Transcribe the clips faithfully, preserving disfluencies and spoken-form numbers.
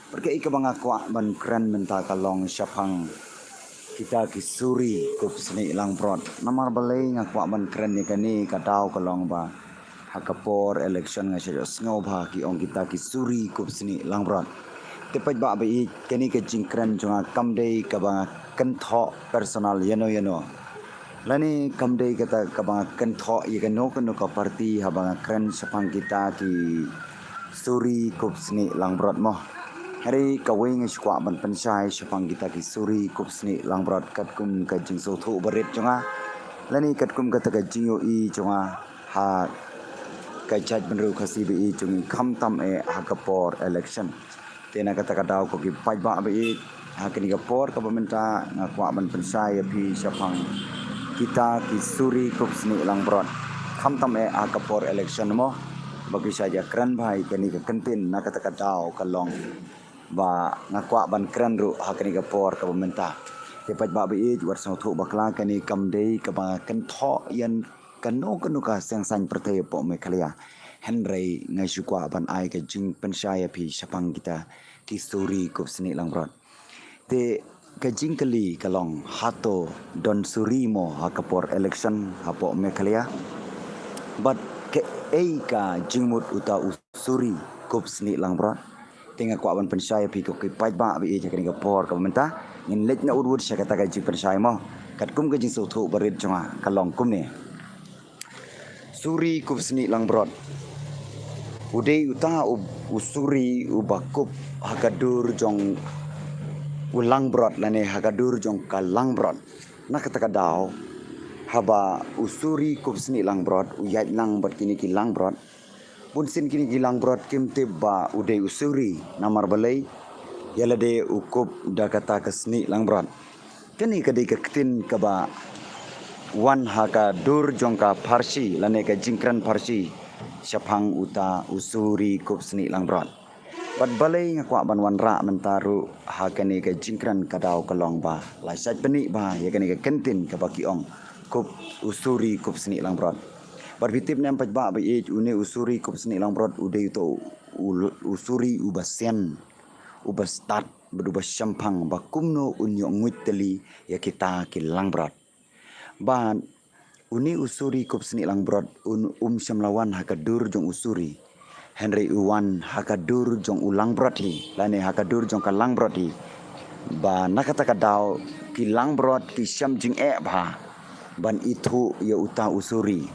Bad kaei kaba nga kwah ban kren mynta ka long shaphang kita ki suri kup snieh langbrot. Namar balei nga kwah ban kren ïa kane ka daw ka long ba ha ka por election nga shu sngew ba ki ong kita ki suri kup snieh langbrot. Te paidbah ba ïeit, kane ka jingkren jong nga kam dei kaba nga kynthoh personal ïano ïano. Lane kam dei kata kaba nga kynthoh ïa kano kano ka party haba nga kren shaphang kita ki suri kup snieh langbrot mo. Hynrei kawei nga shu kwah ban pynshai shaphang kita ki suri kup snieh langbrot katkum ka jingsngewthuh barit jong nga. Lane katkum kata ka jingïohi jong nga ha ka jaitbynriew Khasi ba ïeit jong ngi khamtam eh ha ka por election. Te na kata ka daw ko ki paidbah ba ïeit, ha kane ka por kaba mynta nga kwah ban pynshai ïa phi shaphang kita ki suri kup snieh langbrot. Khamtam eh ha ka por election mo ba ki shah ïakren bha ïa kane ka kyntien na kata ka daw ka long ba nga kwah ban kren ruh ha kane ka por kaba mynta. Te paidbah ba ïeit, wat sngewthuh bakla, kane kam dei kaba nga kynthoh ïa kano kano ka seng saiñ pyrthei hapoh Meghalaya. Hynrei nga shu kwah ban ai ka jingpynshai ïa phi shaphang kita ki suri kup snieh langbrot. Te ka jingkylli ka long, hato don suri mo ha ka por election hapoh Meghalaya? Bad kaei ka jingmut uta u suri kup snieh langbrot? Te nga kwah ban pynshai ïa phi ko ki paidbah ba ïeit ha kane ka por kaba mynta. Ngin leit noh wut wut sha kata ka jingpynshai mo. Katkum ka jingsngewthuh barit jong nga ka long kumne. Suri kup snieh langbrot u dei uta u, u suri uba kup ha ka dur jong u langbrot lane ha ka dur jong ka langbrot. Na kata ka daw haba u suri kup snieh langbrot u ïaid lang bad kine ki langbrot, bun sien kine ki langbrot kim tip ba u dei u suri. Namar balei? Ïa lade u kup da kata ka snieh langbrot. Kane ka dei ka ktien kaba wan ha ka dur jong ka pharshi lane ka jingkren pharshi shaphang uta u suri kup snieh langbrot. Bad balei nga kwah ban wanrah mynta ruh ha kane ka jingkren ka daw ka long ba la shait pyni bha ïa kane ka kyntien kaba ki ong kup u suri kup snieh langbrot. Bad phi tip ne em paidbah ba ïeit, une u suri kup snieh langbrot u dei uta u, u suri uba sian, uba stad bad uba shemphang ba kumno un ïoh nguid tylli ïa kita ki langbrot. Bad une u suri kup snieh langbrot un, um shym la wan ha ka dur jong u suri, hynrei u wan ha ka dur jong u langbrot hi lane ha ka dur jong ka langbrot hi. Ba na kata ka daw ki langbrot ki shem jingeh bha ban ithuh ïa uta u suri.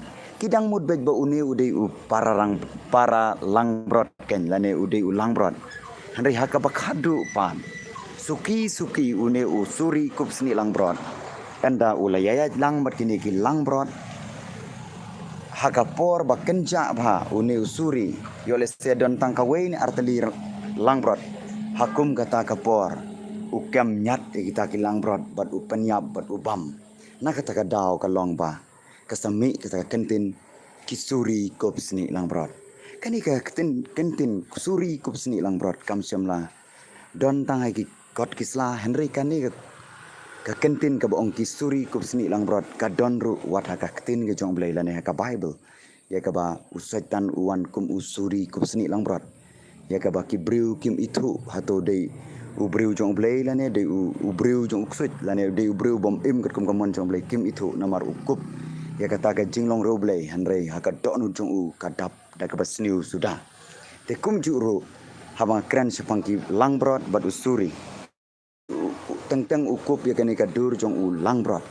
Ki dang mut beit ba une u dei u para rang, para langbrot kein lane u dei u langbrot. Hynrei ha kaba khadduh pat, suki suki une u suri kup snieh langbrot, ynda u la ïaid lang bad kine ki langbrot, ha ka por ba kynjah bha une u suri, ïoh lehse don tang kawei ne artylli langbrot, ha kum kata ka por u kem ñiat ïa kita ki langbrot bad u pynïap bad u bam. Na kata ka daw ka long ba ka sa mih kata ka kyntien ki suri kup snieh langbrot. Kane ka kyntien, kyntien suri kup snieh langbrot kam shym la don tang ha ki kot ki sla, hynrei kane ka, ka kyntien kaba ong ki suri kup snieh langbrot ka don ruh wat ha ka ktien ka jong U Blei lane ha ka Baibl, ïa kaba u Soitan u wan kum u suri kup snieh langbrot. Ïa kaba ki briew kim ithuh hato dei u briew jong U Blei lane dei u, u briew jong u ksuid lane dei u briew bym im katkum ka mon jong U Blei, kim ithuh namar u kup ïa kata ka jinglong riewblei, hynrei ha ka dohnud jong u ka dap da kaba sniew suda. Te kumjuh ruh haba nga kren shaphang ki langbrot bad u suri, teng teng u kup ïa kane ka dur jong u langbrot.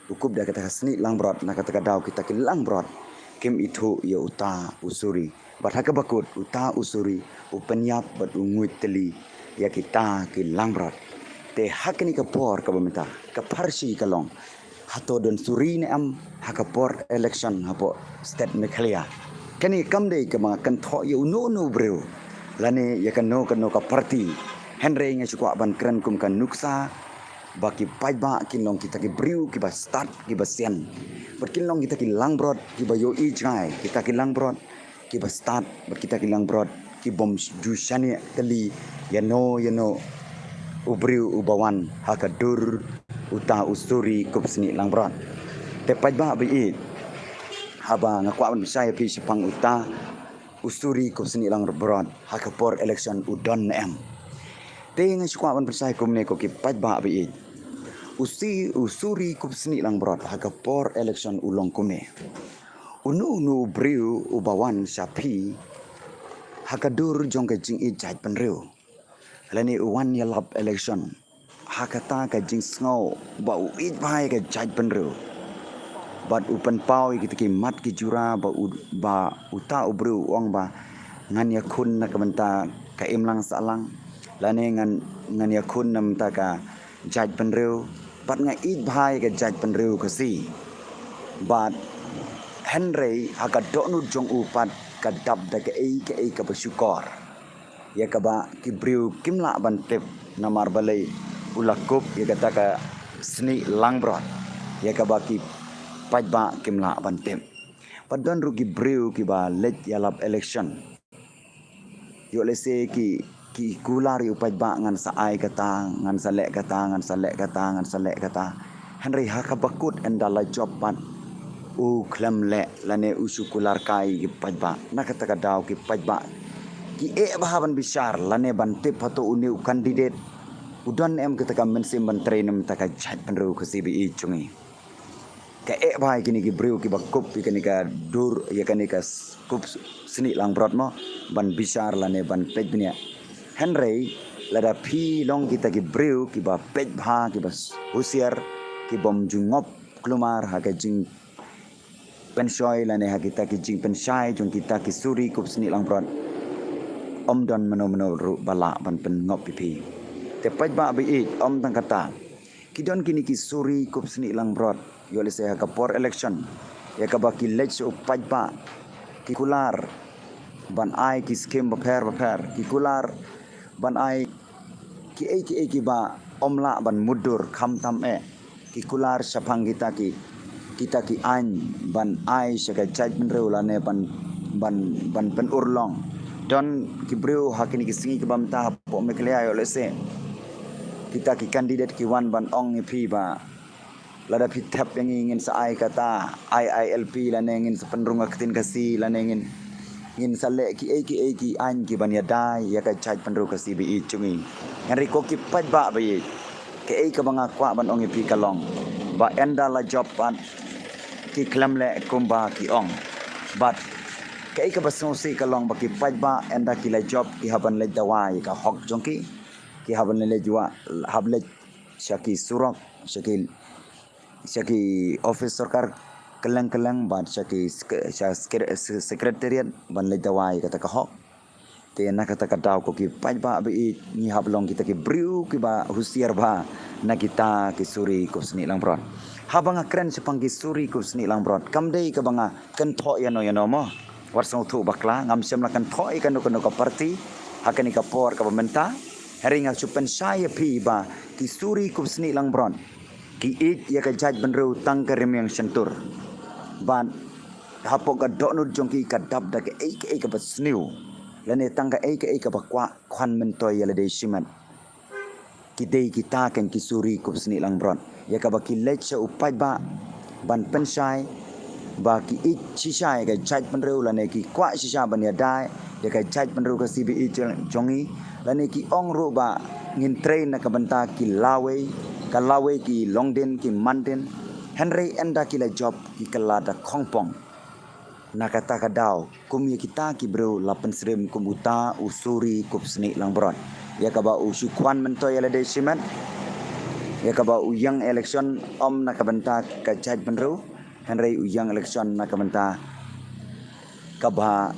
U kup da kata ka snieh langbrot, na kata ka daw kita ki langbrot kim ithuh ïa uta u suri. Bad ha kaba kut uta u suri u pynïap bad u nguid tylli ïa kita ki langbrot. Te ha kane ka por kaba mynta ka pharshi ka long, hato don suri ne em ha ka por election hapoh state Meghalaya? Kane kam dei kaba nga kynthoh ïa uno uno u briew lane ïa kano kano ka party. Hynrei nga shu kwah ban kren kum ka nuksa ba ki paidbah kin long kita ki briew kiba stad kiba sian. Bad kin long kita ki langbrot kiba ïohi jngai, kita ki langbrot kiba stad bad kita ki langbrot ki bym ju shaniah tylli ïano ïano u briew uba wan ha ka dur uta u suri kup snieh langbrot. Te paidbah ba ïeit, haba nga kwah ban pynshai ïa phi shaphang uta u suri kup snieh langbrot ha ka por election u don ne em. Te nga shu kwah ban pynshai kumne ko ki paidbah ba ïeit. U si u Suri Kupsni Langbrot ha ka por election u long kumne. Uno uno u briew uba wan sha phi ha ka dur jong ka jingïeit jaitbynriew, lane u wan ïalap election ha kata ka jingsngew ba u ïeit bha ïa ka jaitbynriew. Bad u pynpaw ïa kita ki mat ki jura ba u, ba uta u briew u ong ba ngan ïakhun na ka bynta ka imlang sahlang, lane ngan, ngan ïakhun na bynta ka jaitbynriew, bad nga ïeit bha ïa ka jaitbynriew Khasi. Bad hynrei ha ka dohnud jong u pat ka dap da kaei kaei kaba shukor, ïa kaba ki briew kim lah ban tip, namar balei u la kup ïa kata ka Snieh Langbrot, ïa kaba ki paidbah kim lah ban tip. Bad don ruh ki briew kiba leit ïalap election. Ïoh lehse ki, ki kular ïa u paidbah ngan sa ai kata, ngan sa leh kata, ngan sa leh kata, ngan sa leh kata. Hynrei ha kaba kut ynda la jop pat u khlem leh lane u shu kular kai ïa ki paidbah. Na kata ka daw ki paidbah ki eh bha ban bishar lane ban tip hato une u candidate u don em kata ka mynsiem ban trei na bynta ka jaitbynriew Khasi ba ïeit jong ngi. Ka eh bha ïa kine ki briew kiba kup ïa kane ka dur, ïa kane ka s-, kup s-, Snieh Langbrot mo, ban bishar lane ban peit bniah. Hynrei lada phi long kita ki briew kiba peit bha, kiba s-, husiar, kibym ju ngop kulmar ha ka jingpynshoi lane ha kita ki jingpynshai jong kita ki Suri Kupsni Langbrot, ym don mano mano ruh ba lah ban pynngop ïa phi. Te paidbah ba ïeit, ym tang kata, ki don kine ki Suri Kupsni Langbrot, ïoh lehse ha ka por election, ïa kaba ki leit sha u paidbah, ki kular ban ai ki skim bapher bapher, ki kular ban ai kiei kiei kiba ym lah ban mutdur, khamtam eh ki kular shaphang kita ki, kita ki aiñ ban ai sha ka jaitbynriew lane ban, ban, ban pynurlong. Don ki briew ha kine ki sngi kiba mynta hapoh Meghalaya, ïoh lehse kita ki candidate ki wan ban ong ïa phi ba lada phi thep ïa ngi ngin sa ai kata, I I L P lane ngin sa pynrung ka ktien Khasi lane ngin, ngin sa leh kiei kiei ki aiñ kiban ïada ïa ka jaitbynriew Khasi ba ïeit jong ngi. Hynrei ko ki paidbah ba ïeit, kaei kaba nga kwah ban ong ïa phi ka long ba ynda la jop pat ki khlem leh kumba ki ong. Bad kaei kaba sngewsih ka long ba ki paidbah ynda ki la jop ki hap ban leit dawa ïa ka hok jong ki. Ki hap ban leit dawa, hap leit sha ki surok, sha ki, sha ki office sorkar kylleng kylleng bad sha ki sek-, sha sek-, se-, secretariat ban leit dawa ïa kata ka hok. Te na kata ka daw ko ki paidbah ba ïeit, ngi hap long kita ki briew kiba husiar bha na kita ki Suri Kupsni Langbrot. Haba nga kren shaphang ki Suri Kupsni Langbrot, kam dei kaba nga kynthoh ïano ïano mo. Wat sngewthuh bakla, ngam shym la kynthoh ïa kano kano ka party ha kane ka por kaba mynta. Hynrei nga shu pynshai ïa phi ba ki Suri Kupsni Langbrot ki ïeit ïa ka jaitbynriew tang ka rmiang shyntur. Bad hapoh ka dohnud jong ki ka dap da kaei kaei kaba sniew lane tang kaei kaei kaba kwah, khwan myntoi ïa lade shimet. Ki dei kita kein ki Suri Kupsni Langbrot, ïa kaba ki leit sha u paidbah ban pynshai ba ki ïeit shisha ïa ka jaitbynriew lane ki kwah shisha ban ïada ïa ka jaitbynriew Khasi ba ïeit jong, jong ngi, lane ki ong ruh ba ngin trei na ka bynta ki lawei, ka lawei ki longdien ki mandien. Hynrei ynda ki la jop ki kylla da khongpong. Na kata ka daw, kum ïa kita ki briew la pynsyriem kum uta u Suri Kupsni Langbrot, ïa kaba u shu khwan myntoi ïa lade shimet, ïa kaba u ïeng election ym na ka bynta ka jaitbynriew, hynrei u ïeng election na ka bynta kaba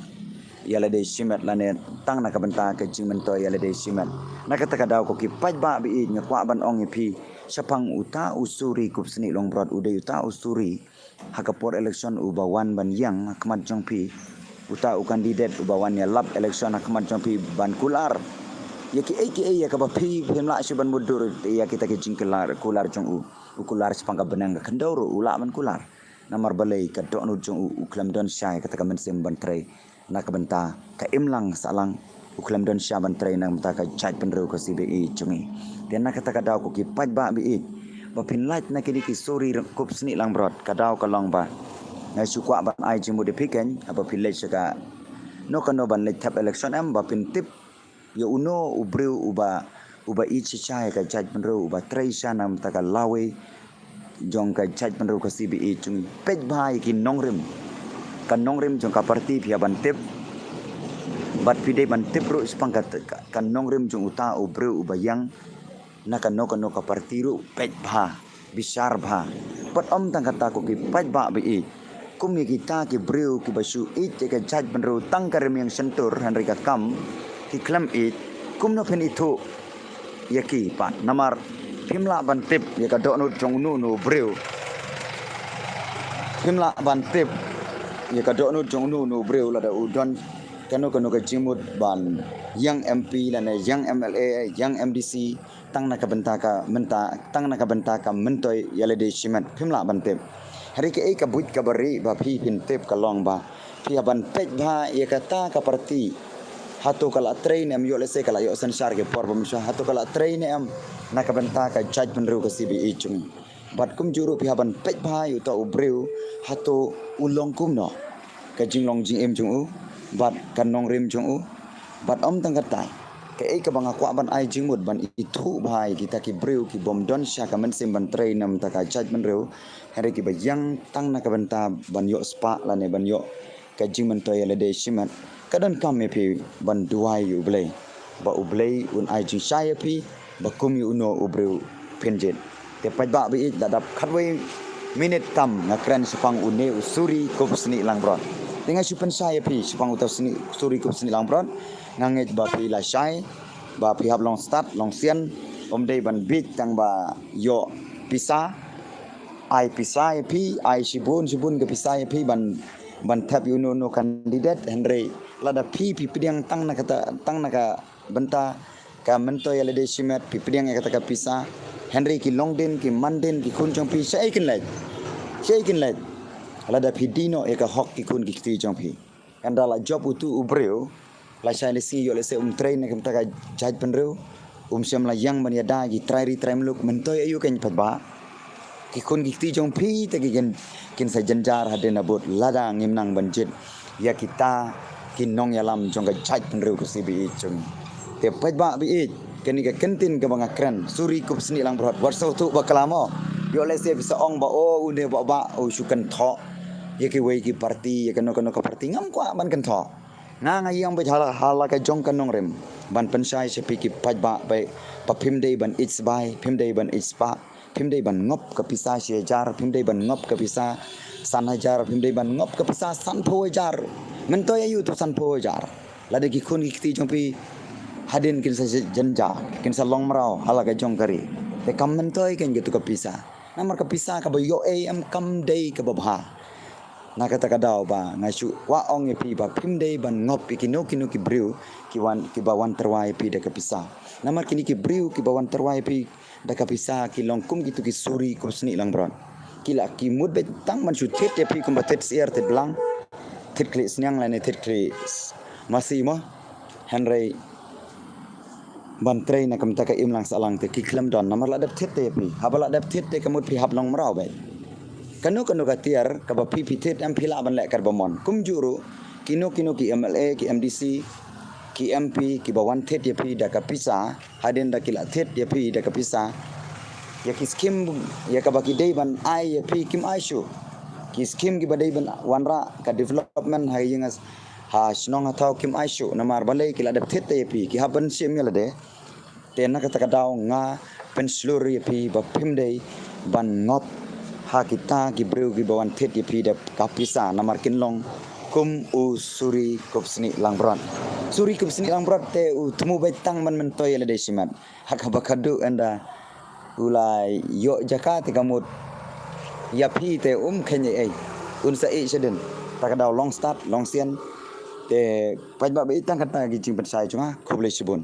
ïa lade shimet lane tang na ka bynta ka jingmyntoi ïa lade shimet. Na kata ka daw ko ki paidbah ba ïeit, nga kwah ban ong ïa phi shaphang uta u Suri Kupsni Langbrot, u dei uta u Suri ha ka por election uba wan ban ïeng ha khmat jong phi, uta u candidate uba wan ïalap election ha khmat jong phi ban kular ïa kiei kiei ïa kaba phi phim lah shuh ban mutdur ïa kita ki jingkular, kular jong u. U kular shaphang ka bneng ka khyndew ruh u lah ban kular. Namar balei, ka dohnud jong u u khlem don shisha ïa kata ka mynsiem ban trei na ka bynta ka imlang sahlang, u khlem don shisha ban trei na ka bynta ka jaitbynriew Khasi ba ïeit jong ngi. Te na kata ka daw ko ki paidbah ba ïeit, ba phin lait na kine ki Suri Kupsni Langbrot, ka daw ka long ba nga shu kwah ban ai jingmut ïa phi kein, haba phi leit sha kano kano ban leit thep election em, ba phin tip ïa uno u briew uba uba ïeit shisha ïa ka jaitbynriew, uba trei shisha na ka bynta ka lawei jong ka jaitbynriew ka C B E jong ngi. Peit bha ïa ki nongrim, ka nongrim jong ka party phi hap ban tip. Bad phi dei ban tip ruh shaphang ka, ka, ka nongrim jong uta u briew uba ïeng na kano kano ka party ruh, peit bha, bishar bha. Bad ym tang kata, ko ki paidbah ba ïeit, kum ïa kita ki briew kiba shu ïeit ïa ka jaitbynriew tang ka rmiang shyntur, hynrei ka kam ki khlem ïeit, kumno phin ithuh ïa ki pat? Namar phim lah ban tip ïa ka dohnud jong uno uno u briew. Phim lah ban tip ïa ka dohnud jong uno uno u briew lada u don kano kano ka jingmut ban ïeng M P lane ïeng M L A, ïeng M D C, tang na ka bynta ka mynta, tang na ka bynta ka myntoi ïa lade shimet, phim lah ban tip. Hynrei kaei ka buit kaba rieh ba phi phin tip ka long ba phi hap ban peit bha ïa kata ka party. Hato ka la trei ne em, ïoh lehse ka la ïoh synshar ki por ba mynshuwa, hato ka la trei ne em na ka bynta ka jaitbynriew ka C B E jong ngi. Bad kumjuh ruh phi hap ban peit bha ïa uta u briew, hato u long kumno ka jinglong jingim jong u bad ka nongrim jong u. Bad ym tang katai, kaei kaba nga kwah ban ai jingmut ban ithuh bha ïa kita ki briew ki bym don sha ka mynsiem ban trei na ka bynta ka jaitbynriew, hynrei kiba ïeng tang na ka bynta ban ïoh spah lane ban ïoh ka jingmyntoi ïa lade shimet. Ka donkam ïa phi ban duwai ïa U Blei ba U Blei un ai jingshai ïa phi ba kum ïa uno u briew phin jied. Te paidbah ba ïeit, la dap khatwei minit tam nga kren shaphang une u Suri Kupsnieh Langbrot. Te nga shu pynshai ïa phi shaphang uta u Suri Kupsnieh Langbrot. Nga ngeit ba phi la shai, ba phi hap long stad long sian, ym dei ban bieit tang ba ïoh pisa, ai pisa ïa phi, ai shibun shibun ka pisa ïa phi ban, ban thep ïa uno uno u candidate, hynrei lada phi phi pdiang tang na kata, tang na ka bynta ka myntoi ïa lade shimet, phi pdiang ïa kata ka pisa, hynrei ki longdien ki mandien ki khun jong phi, shaei kin leit? Shaei kin leit lada phi die noh ïa ka hok ki khun ki kti jong phi? Ynda la jop utu u briew, la shai la sngi, ïoh lehse um trei na ka bynta ka jaitbynriew, um shym la ïeng ban ïada ïa ki trai ri trai muluk, myntoi aïu kein paidbah? Ki khun ki kti jong phi te ki kin, kin sa jynjar hadien habud lada ngim nang ban jied ïa kita ki nongïalam jong ka jaitbynriew ka C B E jong ngi. Te paidbah ba ïeit, kane ka kyntien kaba nga kren, Suri Kupsnieh Langbrot, wat sngewthuh bakla mo. Ïoh lehse phi sa ong ba, o, une bah bah u shu kynthoh ïa kiwei ki party, ïa kano kano ka party. Ngam kwah ban kynthoh. Nga nga ïeng beit ha la, ha la ka jong ka nongrim ban pynshai sha phi ki paidbah ba, ba phim dei ban ïeit sbai, phim dei ban ïeit spah, phim dei ban ngop ka pisa shi hajar, phim dei ban ngop ka pisa san hajar, phim dei ban ngop ka pisa sanphew hajar. Myntoi aïu utu sanphew hajar? Lada ki khun ki kti jong phi hadien kin sa jynjar, kin sa long mraw ha la ka jong ka ri, te kam myntoi kein katu ka pisa. Namar ka pisa kaba ïoh ei em kam dei kaba bha. Na kata ka daw ba nga shu kwah ong ïa phi ba phim dei ban ngop ïa kino kino ki briew ki wan, kiba wan tyrwa ïa phi da ka pisa. Namar kine ki briew kiba wan tyrwa ïa phi da ka pisa ki long kum kitu ki Suri Kupsnieh Langbrot. Ki la, ki mut beit tang ban shu thied ïa phi kumba thied syiar thied blang, thied khlieh sniang lane thied khlieh s-, masi mo. Hynrei ban trei na ka bynta ka imlang sahlang te ki khlem don, namar la dep thied te ïa phi. Haba la dep thied te ka mut phi hap long mraw beit. Kano kano ka tiar kaba phi phi thied em, phi lah ban leh katba mon. Kumjuh ruh kino kino ki M L A, ki M D C, ki M P kiba wan thied ïa phi da ka pisa, hadien da ki la thied ïa phi da ka pisa, ïa ki skim ïa kaba ki dei ban ai ïa phi kim ai shuh. Ki skim kiba dei ban wanrah ka development ha ïing, ha shnong ha thaw kim ai shuh, namar balei? Ki la dep thied te ïa phi, ki hap ban shim ïa lade. Te na kata ka daw nga pynshlur ïa phi ba phim dei ban ngop ha kita ki briew kiba wan thied ïa phi da ka pisa, namar kin long kum u Suri Kupsnieh Langbrot. Suri Kupsnieh Langbrot te u thmu beit tang ban myntoi ïa lade shimet. Ha kaba khadduh ynda u la ïoh jaka te ka mut ïa phi te um kheiñ ei ei, un sa ïeh shadien. Ta ka daw long stad long sian. Te paidbah ba ïeit, tang kata ki jingpynshai jong nga, khublei shibun.